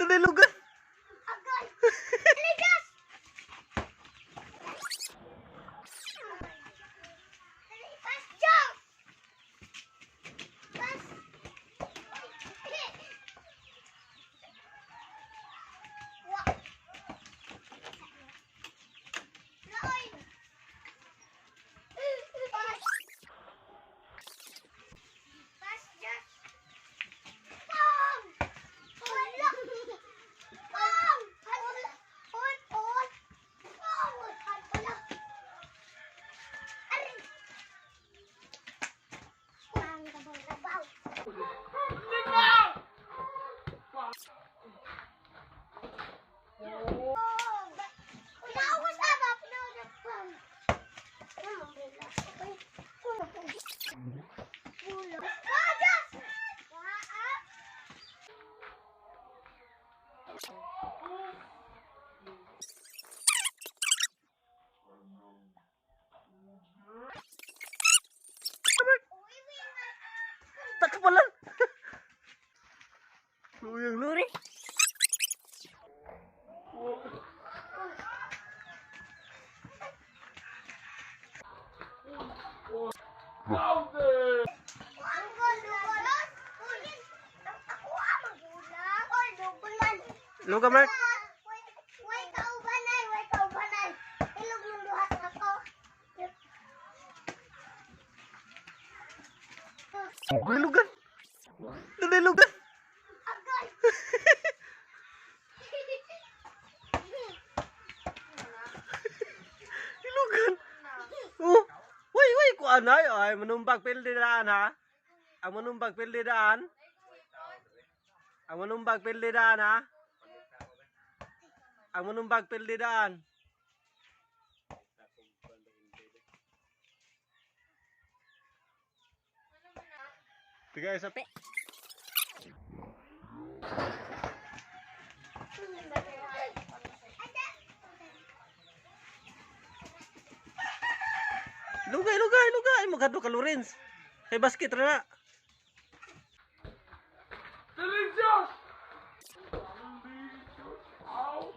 Tulilugan. Agay! Ligas! Pas jump! Pas! Wa! Laoy! Pas! Pas jump! Pam! Wala! Pam! Wala! On! On! Pam! Wala! Aray! Ang labaw, labaw. Pinaubos na ba? Pinaubos. Pam! Ano, umbrella? Okay. Pulo. Pulo. Ah, Diyos! Ah, Uy, uy, uy. Takapalan. Luyang luri. Ang gulo. Ako ang magulang. Oy, dugulan. Luga, Mark. Way kaubanay, way kaubanay. Ilog ng duhat ako. Tulilugan. Tulilugan. Agay. Ilugan. Oh. Way, way, kuan ay. Ay, manumbag pildi daan ha. Ang manumbag pildi daan. Ang manumbag pildi daan ha. Ang manumbag pildi daan. Tiga isa pe. Lugay, lugay, lugay. Magkado ka, Lorenz. Kay basket ra na. Delicious! Delicious! Ow!